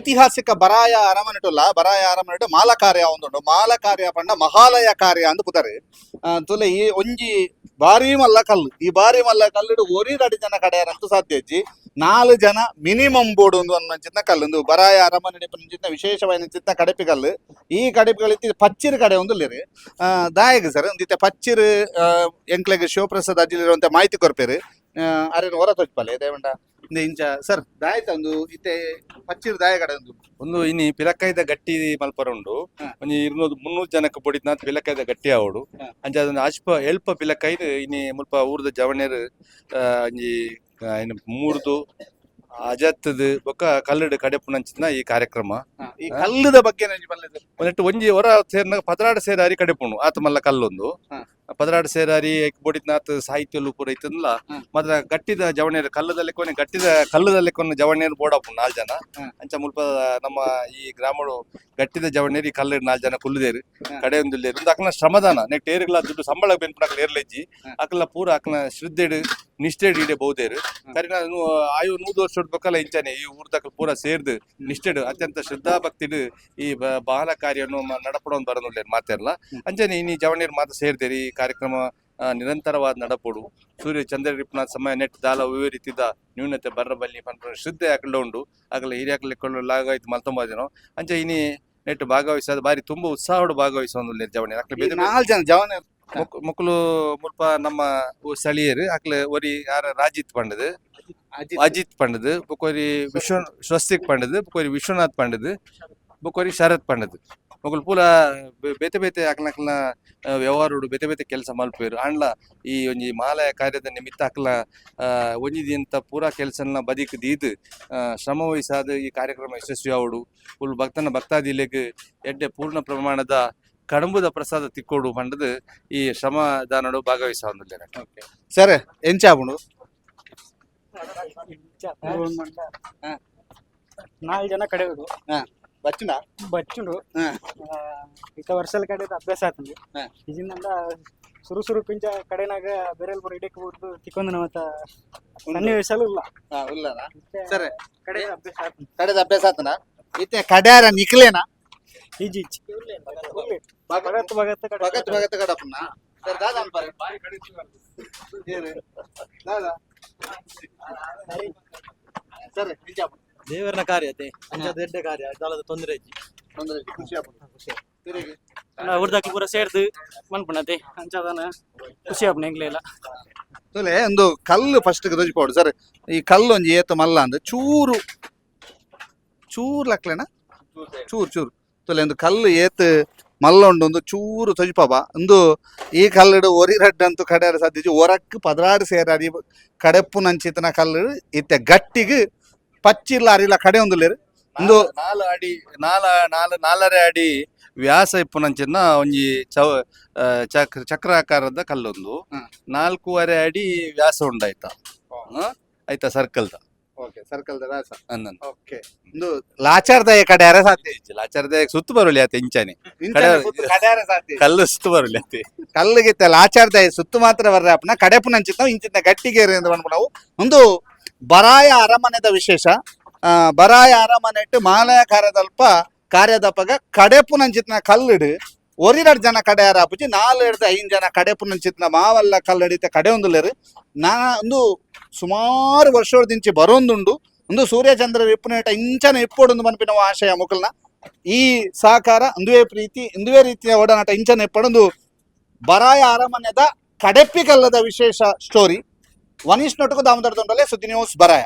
ಐತಿಹಾಸಿಕ ಬರಾಯ ಅರಮನೆಟುಲ್ಲ ಬರಾಯ ಅರಮನೆಟು ಮಾಲಕಾರ್ಯ ಒಂದುಂಡು. ಮಾಲಕಾರ್ಯ ಪಂಡ ಮಹಾಲಯ ಕಾರ್ಯ ಅಂದ್ ಪುದರ್. ತುಲೆ ಈ ಒಂಜಿ ಬಾರಿ ಮಲ್ಲ ಕಲ್ಲು. ಈ ಬಾರಿ ಮಲ್ಲ ಕಲ್ಲುಡು ಒರಿ ರಡ್ಡ್ ಜನ ಕಡೆಯಾರಂತೂ ಸಾಧ್ಯ ಇಜ್ಜಿ. ನಾಲ್ ಜನ ಮಿನಿಮಮ್ ಬೋಡು ಒಂದು ಚಿತ್ತ ಕಲ್ಲು. ಒಂದು ಬರಾಯ ಅರಮನೆ ಚಿತ್ತ ವಿಶೇಷವಾದ ಚಿತ್ತ ಕಡೆಪಿ ಕಲ್ಲು. ಈ ಕಡೆಪಿಗಳು ಪಚ್ಚಿರು ಕಡೆ ಒಂದು ಲೇರು ದಾಯಗ ಸರ್ ಒಂದಿತ್ತೆ ಪಚ್ಚಿರು ಎಂಕ್ಲೆಗ್ ಶಿವಪ್ರಸಾದ್ ಅಜ್ಜಿಲಿರುವಂತ ಮಾಹಿತಿ ಕೊರ್ಪೇರು. ಅರೆನ ಹೊರ ತೊಜ್ಪಲೆ ದೇವಂಡ ಇಂಚ ಸರ್ ದಾಯ್ತ ಒಂದು ಇತ್ತೆ ಪಚ್ಚಿರು ದಾಯ ಕಡೆ ಒಂದು. ಒಂದು ಇನಿ ಪಿಲಕಾಯ್ದ ಗಟ್ಟಿ ಮಲ್ಪರ ಉಂಡು. ಒಂಜಿ 200 300 ಜನಕ್ಕೆ ಬೊಡಿತ್ನಾತ್ ಪಿಲಕಾಯ್ದ ಗಟ್ಟಿ ಆವೊಡು. ಅಂಚ ಅದೊಂದು ಅಶ್ಪ ಎಲ್ಪ ಪಿಲಕಾಯ್ದು ಇನಿ ಮುಲ್ಪ ಊರ್ದ ಜವಣ್ಯರು ಒಂಜಿ ಐನ್ ಮೂರ್ದು ಅಜತ್ತದು ಬೊಕ್ಕ ಕಲ್ಲುಡು ಕಡೆಪುನಂಚಿನ ಈ ಕಾರ್ಯಕ್ರಮ. ಈ ಕಲ್ಲುದ ಬಗ್ಗೆ ನಂಜಿ ಬಲ್ಲೆ ಸರ್. ಒಂದೆಟ್ಟು ಒಂಜಿ ಒರ ಸೇರ್ನಾಗ 12 ಸೇರಾರಿ ಕಡೆಪುಂಡು ಆತ ಮಲ್ಲ ಕಲ್ಲೊಂದು. 12 ಸೇರಾರಿ ಬೊಡಿತ್ನಾತ್ ಸಾಹಿತ್ಯ ಪೂರ ಇತ್ತಂದ್ಲ. ಮಾತ್ರ ಗಟ್ಟಿದ ಜವಣ್ಯರು ಕಲ್ಲದಲ್ಲಿ ಕೊನೆ ಗಟ್ಟಿದ ಕಲ್ಲದಲ್ಲಿ ಕೊನೆ ಜವಣ್ಯರು ಬೋಡಾಪುಂಡು ನಾಲ್ ಜನ. ಅಂಚ ಮುಲ್ಪ ನಮ್ಮ ಈ ಗ್ರಾಮಡು ಗಟ್ಟಿದ ಜವಣ್ಯರು ಈ ಕಲ್ಲು ನಾಲ್ ಜನ ಕುಲ್ಲುದೇರು. ಕಡೆ ಒಂದು ಒಂದು ಅಕ್ಲ ಶ್ರಮದಾನ ನೆಕ್ಟ್ ಏರುಗಳ ದುಡ್ಡು ಸಂಬಳ ಬೆನ್ಪುನಕಲ್ ಏರ್ಲೆಜ್ಜಿ. ಅಕ್ಲ ಪೂರ ಅಕ್ಲ ಶ್ರದ್ಧೆಡು ನಿಷ್ಠೆಡ್ ಇಡೆ ಬಹುದೇರು. ಕರಿನ ಆಯು 100 ವರ್ಷ ಬಕ್ಕಲ ಇಂಚಾನೆ ಈ ಊರ್ದಕ್ಲ ಪೂರ ಸೇರ್ದು ನಿಷ್ಠೆಡು ಅತ್ಯಂತ ಶ್ರದ್ಧಾ ಭಕ್ತಿಡು ಈ ಬಾಲ ಕಾರ್ಯವನ್ನು ನಡಪಡೋನ್ ಬರೋನುಲ್ಲೇರು ಮಾತೆರ್ಲ. ಅಂಚನೆ ಇನಿ ಜವಣ್ಯರು ಮಾತ ಸೇರ್ದೇರಿ ಈ ಕಾರ್ಯಕ್ರಮ ನಿರಂತರವಾದ ನಡಪೊಡು. ಸೂರ್ಯ ಚಂದ್ರ ರಿಪ್ನ ಸಮಯ ನೆಟ್ ದಾಲ ಒವ್ವೇ ರೀತಿದ ನ್ಯೂನತೆ ಬರ್ರ ಬಲ್ಲಿ ಪನ್ಪುನ ಶ್ರದ್ಧೆ ಅಕಲ್ಡ ಉಂಡು. ಅಗಲ ಹಿರಿಯಾಕ್ಲೆ ಲಾಗಾಯ್ತು ಮಲ್ತೊಂಬಾದಿನೋ. ಅಂಚ ಇನಿ ನೆಟ್ ಭಾಗವಹಿಸೋದು ಬಾರಿ ತುಂಬಾ ಉತ್ಸಾಹಡು ಭಾಗವಹಿಸೋದು ಜವಣ್ಯರು ಅಕ್ಲೆ ಈ ಬೇತೆ ಬೇತೆ ನಾಲ್ ಜನ ಜವನ ಮೊಕ್ಕಲು ಮುಲ್ಪ ನಮ್ಮ ಸ್ಥಳೀಯರು ಅಕ್ಲೆ ಒರಿ ಯಾರ ರಾಜಿತ್ ಪಂಡದು, ಅಜಿತ್ ಪಂಡದು, ಬೊಕೊರಿ ವಿಶ್ವ ಸ್ವಸ್ತಿಕ್ ಪಂಡದು, ಬೊಕೊರಿ ವಿಶ್ವನಾಥ್ ಪಂಡದು, ಬೊಕೊರಿ ಶರತ್ ಪಂಡದು. ಮೊಕುಲು ಪೂರ ಬೇತೆ ಬೇತೆ ಅಕ್ಲಕ್ಲ ವ್ಯವಹಾರಡು ಬೇತೆ ಬೇತೆ ಕೆಲಸ ಮಲ್ಪೇರು. ಆಂಡ್ಲ ಈ ಒಂಜಿ ಮಾಲಯ ಕಾರ್ಯದ ನಿಮಿತ್ತ ಅಕ್ಲ ಒಂಜಿ ದಿನತ ಪೂರಾ ಕೆಲಸನ ಬದಿಕ್ ದೀದ್ ಶ್ರಮ ವಹಿಸಾದ ಈ ಕಾರ್ಯಕ್ರಮ ಯಶಸ್ವಿ ಆವಡು, ಫುಲ್ ಭಕ್ತನ ಭಕ್ತಾದಿಲೆಗ್ ಎಡ್ಡೆ ಪೂರ್ಣ ಪ್ರಮಾಣದ ಕಡಂಬುದ ಪ್ರಸಾದ ತಿಕ್ಕೋಡು ಪಂಡದು ಈ ಶ್ರಮದಾನಡು ಭಾಗವಹಿಸೊಂದುಲ್ಲೆರ್. ಸರ್, ಎಂಚ ಆಪುಂಡು? ನಾಲ್ ಜನ ಕಡೆಯವರು. ಬಚ್ಚುಂಡ? ಬಚ್ಚುಂಡು. ಇತ್ತ ವರ್ಷದ ಕಡೆ ಅಭ್ಯಾಸ ಆತಂದು. ಇಜಿಂದ ಸುರು ಸುರು ಪಿಂಚ ಕಡೆನಾಗ ಬೇರೆ ಪೂರ ಇಡಕ್ಕೆ ಬಿಟ್ಟು ತಿಕ್ಕೊಂದು ಮತ್ತ ಸನ್ನಿವೇಶಲು ಇಲ್ಲ. ಉಲ್ಲನಾ? ಇತ್ತೆ ಸರಿ. ಕಡೆ ಅಭ್ಯಾಸ ಆತಂದು. ಕಡೆದ ಅಭ್ಯಾಸ ಆತನ. ಇತ್ತೆ ಕಡ್ಯಾರ ನಿಕ್ಲೇನಾ? ಈಜಿ ಈಜಿ ಭಗತ್ ಭಗತ್ ಕಡೆ. ಭಗತ್ ಭಗತ್ ಕಡಪುನ. ಸರ್, ದಾದಾ ಅನ್ಪಾರೆ ಏರು ದಾದಾ ಸರ್, ಎಂಚ ಆಪುಂಡು? ದೇವರನ ಕಾರ್ಯ ಅದೇ ಅಂಚದ ಎಡ್ಡೆ ಕಾರ್ಯ ದಾಲದ ತೊಂದರೆ ಇಜ್ಜಿ. ತೊಂದ್ರೆ ಇಜ್ಜಿ, ಖುಷಿ ಆಪುಂಡು ತಿರುಗಿ. ಊರ್ದಾಕಿ ಪೂರ ಸೇರ್ದು ಮನ್ಪುಣತೆ ಅಂಚದಾನ ಖುಷಿ ಆಪುಂಡು ಎಂಗ್ಲೆಲ್ಲ. ತುಲೆ ಒಂದು ಕಲ್ಲು ಫಸ್ಟ್ ತೋಜಿಪೋಡು ಸರ್. ಈ ಕಲ್ಲು ಒಂಜಿ ಏತು ಮಲ್ಲ ಅಂದ್ ಚೂರು ಚೂರು ಲಕ್ಲೆನ ಚೂರು ಚೂರು ತುಲೆ. ಒಂದು ಕಲ್ಲು ಏತ್ ಮಲ್ಲ ಉಂಡು ಒಂದು ಚೂರು ತೊಜಿಪಾಬ. ಒಂದು ಈ ಕಲ್ಲುಡು ಒರಿ ರಡ್ಡ್ ಅಂತೂ ಕಡೆಯರ ಸಾಧ್ಯ. ಒರಕ್ 16 ಸೇರಾರಿ ಕಡೆಪ್ಪು ನಂಚಿತನ ಕಲ್ಲು. ಇತ್ತೆ ಗಟ್ಟಿಗ್ ಪಚ್ಚಿಲ್ಲ ಅರಿಲ ಕಡೆ ಒಂದುಲ್ಲೇರು ಒಂದು. ನಾಲ್ ಅಡಿ ನಾಲ ನಾಲ್ ನಾಲರೆ ಅಡಿ ವ್ಯಾಸ ಇಪ್ಪುನಂಚಿನ ಒಂಜಿ ಚೌ ಚಕ್ರ ಚಕ್ರಾಕಾರದ ಕಲ್ಲೊಂದು. 4.5 ಅಡಿ ವ್ಯಾಸ ಉಂಡಾಯ್ತ ಆಯ್ತಾ ಸರ್ಕಲ್ದ. ಓಕೆ, ಸರ್ಕಲ್ ವ್ಯಾಸ. ಅನ್ನನ್. ಓಕೆ, ಒಂದು ಲಾಚಾರ್ದಯ ಕಡೆಯರ ಸಾಧ್ಯ. ಲಾಚಾರದ ಸುತ್ತು ಬರಲಿ ಆತ ಇಂಚಾನೆ. ಇಂಚನೆ ಸುತ್ತು ಕಡೆಯರ ಸಾಧ್ಯ. ಕಲ್ಲು ಸುತ್ತು ಬರಲಿ ಆತೆ. ಕಲ್ಲಿಗಿತ್ತ ಲಾಚಾರ್ದಯ ಸುತ್ತು ಮಾತ್ರ ಬರ್ರೆ ಅಪ್ಪನ ಕಡೆಪು ನಂಚಿತ್ತ ಇಂಚಿನ ಗಟ್ಟಿಗೆ ಎಂದು ನಾವು. ಒಂದು ಬರಾಯ ಅರಮನೆದ ವಿಶೇಷ. ಬರಾಯ ಅರಮನೆಟ್ಟು ಮಾಲಯ ಕಾರ್ಯದಲ್ಪ ಕಾರ್ಯದಪ್ಪಗ ಕಡೆಪು ನಂಚಿತ್ನ ಕಲ್ಲಿಡು ಒರಿರಡ್ ಜನ ಕಡೆಯಾರ ಅಪ್ಪುಜಿ. ನಾಲ್ ಹಿಡ್ದು ಐದು ಜನ ಕಡೆಪು ನಂಚಿತ್ನ ಮಾವಲ್ಲ ಕಲ್ಲಡಿತ ಕಡೆ ಒಂದುಲ್ಲೇರು. ನಾ ಒಂದು ಸುಮಾರು ವರ್ಷದಿಂಚಿ ಬರೋಂದುಂಡು. ಒಂದು ಸೂರ್ಯಚಂದ್ರ ಇಪ್ಪುನೇಟ ಇಂಚನ ಇಪ್ಪೊಡೊಂದು ಮನ್ಪಿನ ಆಶಯ ಮುಕಲ್ನ. ಈ ಸಹಕಾರ ಇಂದುವೇ, ಪ್ರೀತಿ ಇಂದುವೇ ರೀತಿಯ ಒಡನಾಟ ಇಂಚನ ಇಪ್ಪಡೊಂದು ಬರಾಯ ಅರಮನೆದ ಕಡೆಪ್ಪಿಕಲ್ಲದ ವಿಶೇಷ ಸ್ಟೋರಿ. ವನೀಶ್ ನೊಟಕು, ದಾಮೋದರ ದೊಂಡಲೆ, ಸುದ್ದಿ ನ್ಯೂಸ್, ಬರಾಯ.